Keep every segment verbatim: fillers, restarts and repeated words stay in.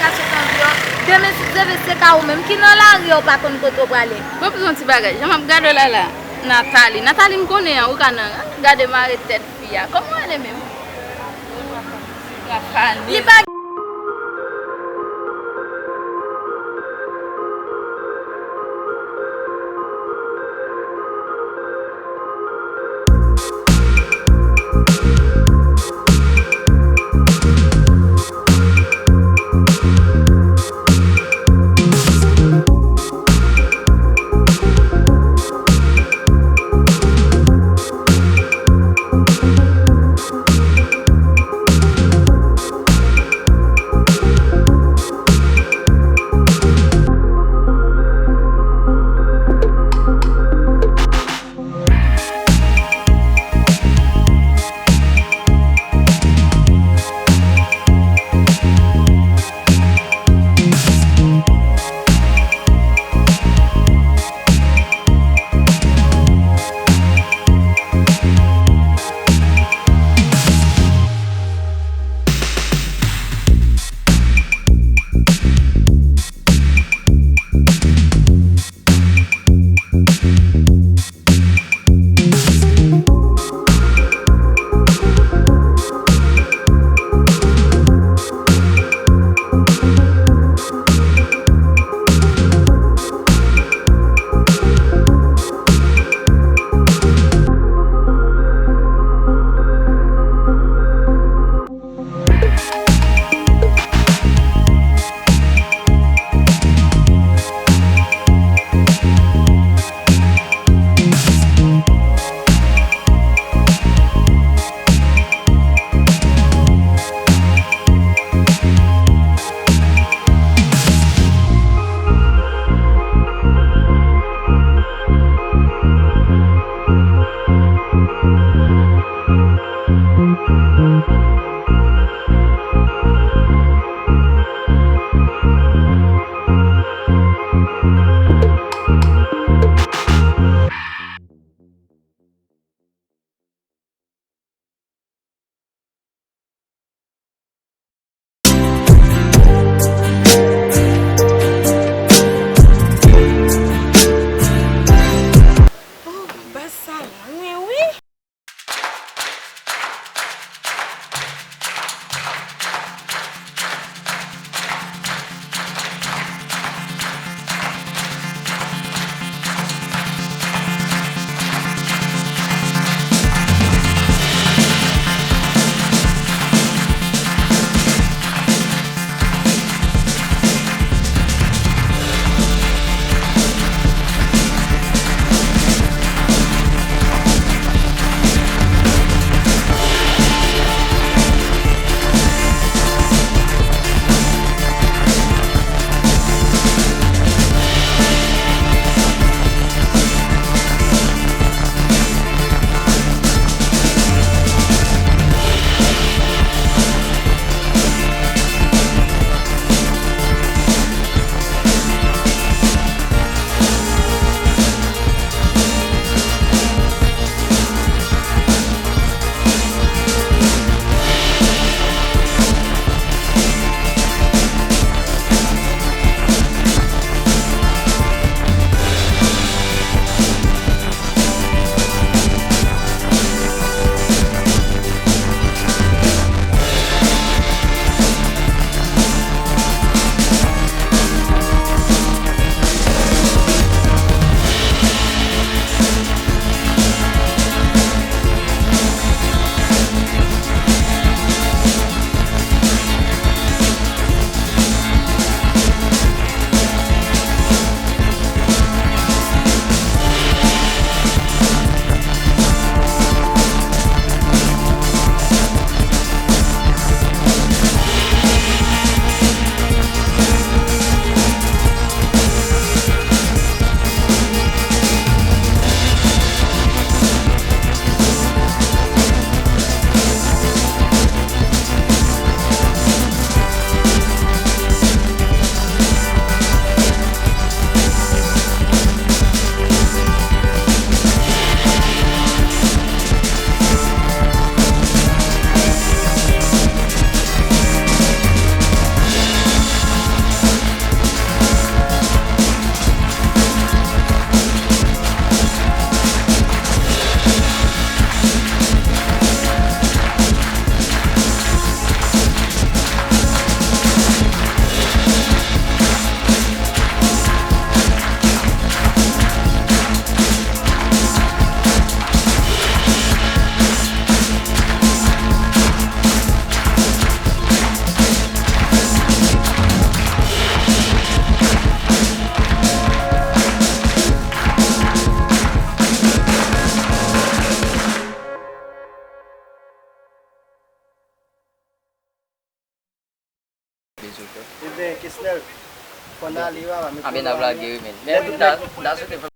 Sa sot andeyò. Demen si Dye vle se ka ou menm ki nan lari a, ou pa konn kote w prale. Mwen pou yon ti bagay. Jan m ap gade w la la. Nathalie. Nathalie m konnen an, ou ka nan. Gade mare tèt fi a. Kòman w rele menm? Li pa Men Kesnel, fò n ale, papa, men. A, men n ap lage, wi, men. Men wi, n ta, n ta swete.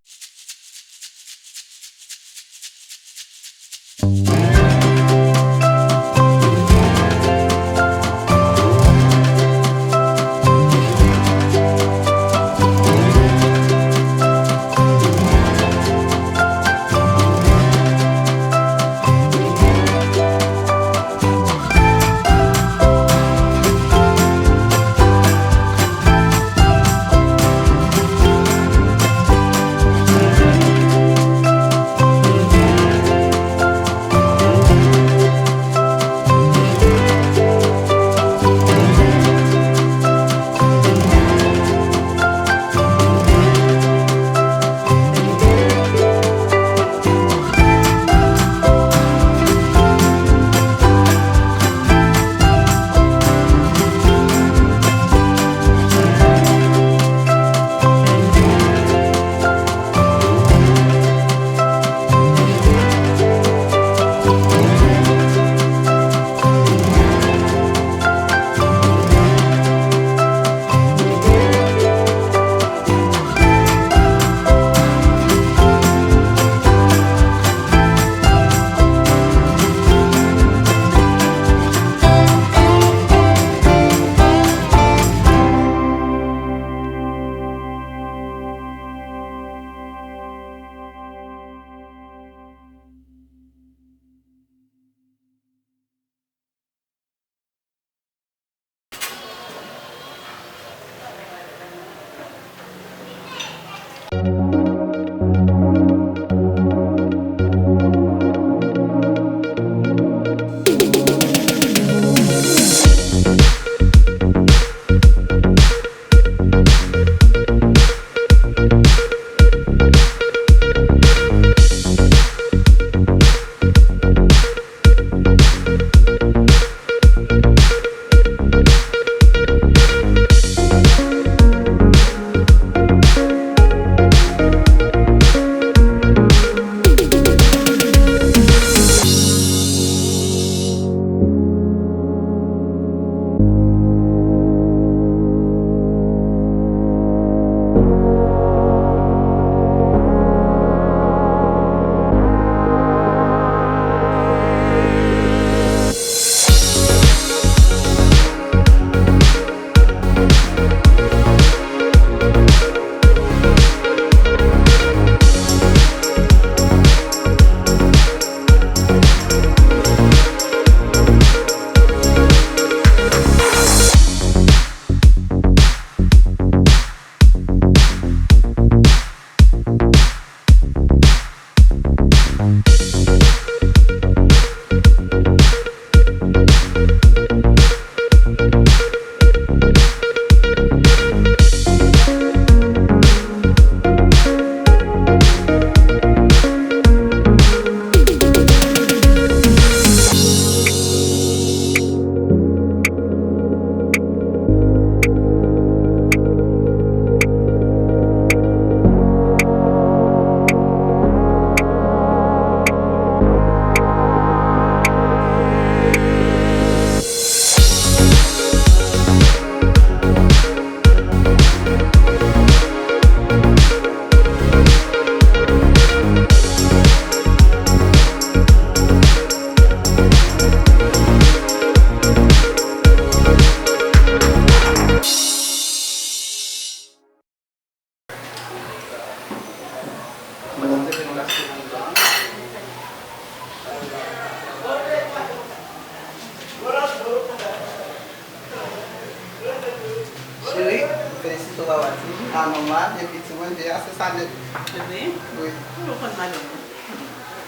Cheri, felisite w, papa, ti. A, nòmal, epi ti mwen, de a, se sa nèt. Se vre? Wi. Ou konn madanm ou.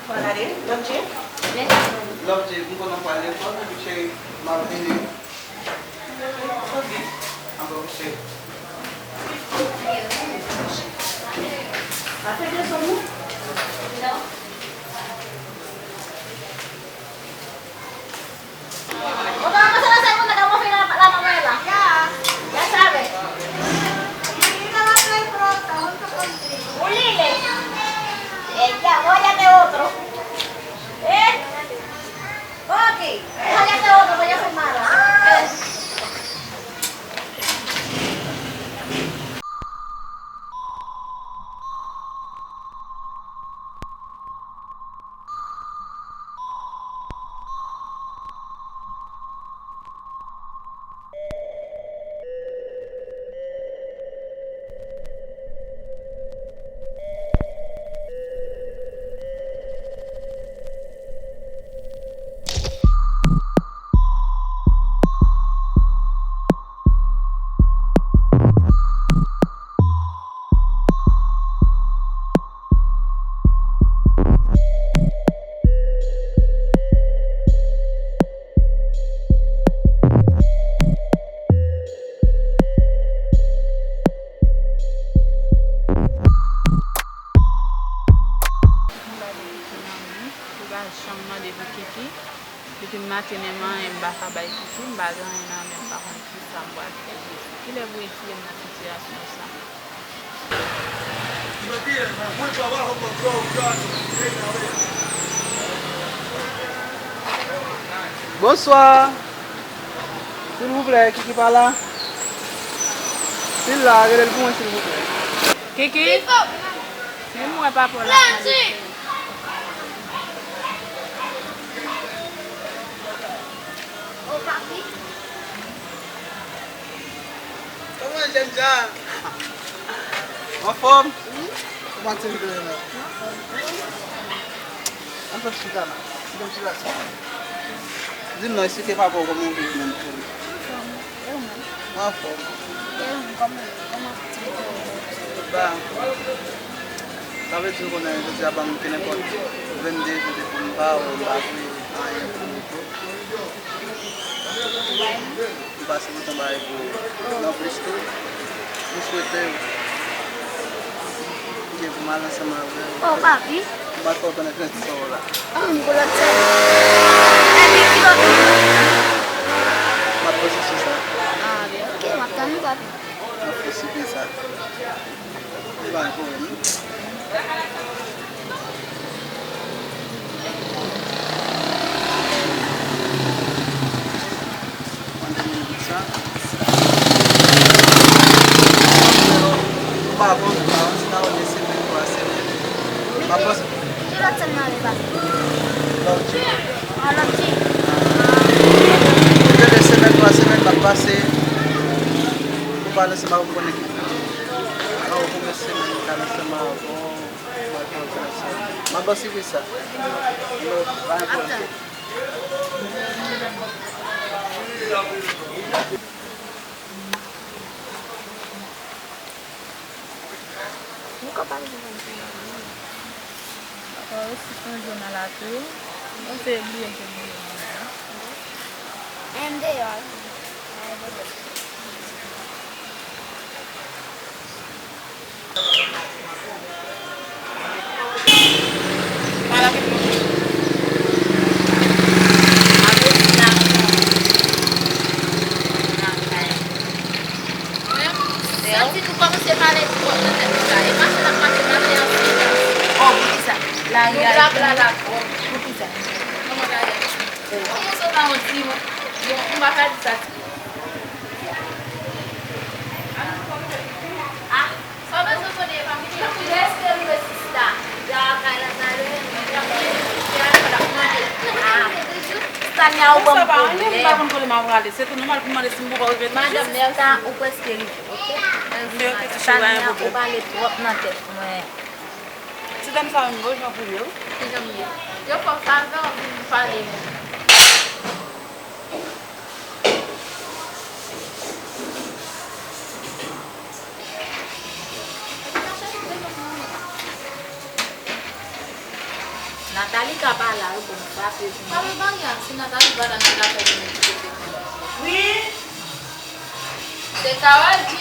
Fò n ale, Love J. Love J, m konnen w pral lekòl, epi cheri, m ap vini. Ok. Ap vini, cheri. Afè de zòn ou? Non. Otra cosa va a ser una que vamos a ir a la, la novela. Ya. Ya sabe. Una de pronto, junto contigo. Un líder. Eh, ya, voy a de otro. Eh? Ok. Voy a de otro, voy a ser mala. Eh. Maten menm anyen m pa ka bay Kiki, m pa gen anyen nan men m, m pa konn kisa m pral fè. Jezi, kilè pou retire m nan sitiyasyon sa? Bonswa. Silvouplè, Kiki pa la? Si l la, rele l pou mwen, silvouplè. Kiki? Men mwen pa pou la. Kòman jènjan? Anfòm? Kòman ti rive la? Anfòm. Anfòm chita la. Anfòm chita la. Di m non, eksplike papa w kòman w viv menm pou li. Anfòm. Mwen anfòm. Ba, sa vle di w konnen jodi a ban m kenenpòt vennde jou depi m pa wè w, m pa vle anyen pou ou tou. M pase pou tonbe avèk ou. Nan plis tou, m swete w byen pou m al ansanm avè w. Oh, papi. M pa twò konnen kretyen sa w la. Ah, m pou lòt sè. Epi ki lòt moun? M ap panse sou sa. Ah, ben, ok, m ap tann ou, papi. M ap fè sipriz sa. Li pa gen pwoblèm, non. Mande moun sa. Ou pa konn, ou pa konn si ta yon de semèn, twa semèn. M ap panse. Ki lòt sèn nan rive? Lòt jou. Ah, lòt jou. Gen de semèn, twa semèn, m ap pase. Ou pale ansanm avè m, konnen ki. Nan yon premye semèn, m pale ansanm avè w. M ap panse sa. M ap panse sa. Yo, pa enpòte. Nou ka pale de sa. Papa resi sonje w nan lakou. Mwen se bliye m te bliye w. M deyò. Santi nou kòmanse pale twòp nan tèt nou la. E mache n ap mache, mache an silans. Oh, poukisa? Lari a. Nou blabla la twòp. Poukisa? Kòman lari a? Kòman sa w ta yon ti, yon, yon, m pa ka di sa. Ah, sa w bezwen konnen, pa vini. Lèske rive sista. Lakay la talè. Tania, ou ban m pwoblèm. M pa konn kote m ap prale. Se tou nòmal pou m mande si m poko rive tou. Madanm, mèsi. Sista, ou prèske rive, oke? Mèsi, madanm. Tania, ou pale twòp nan tèt mwen. Ti dam sa yo, m bezwen pou yo. Ki jan m ye? Yo fè w favè, w vin pale. Nathalie ka pa la, wi, pou m frape pou mwen. Pa gen bagay, si Nathalie pa la, n ap dakò pou nou kite. Wi. Se Carole G.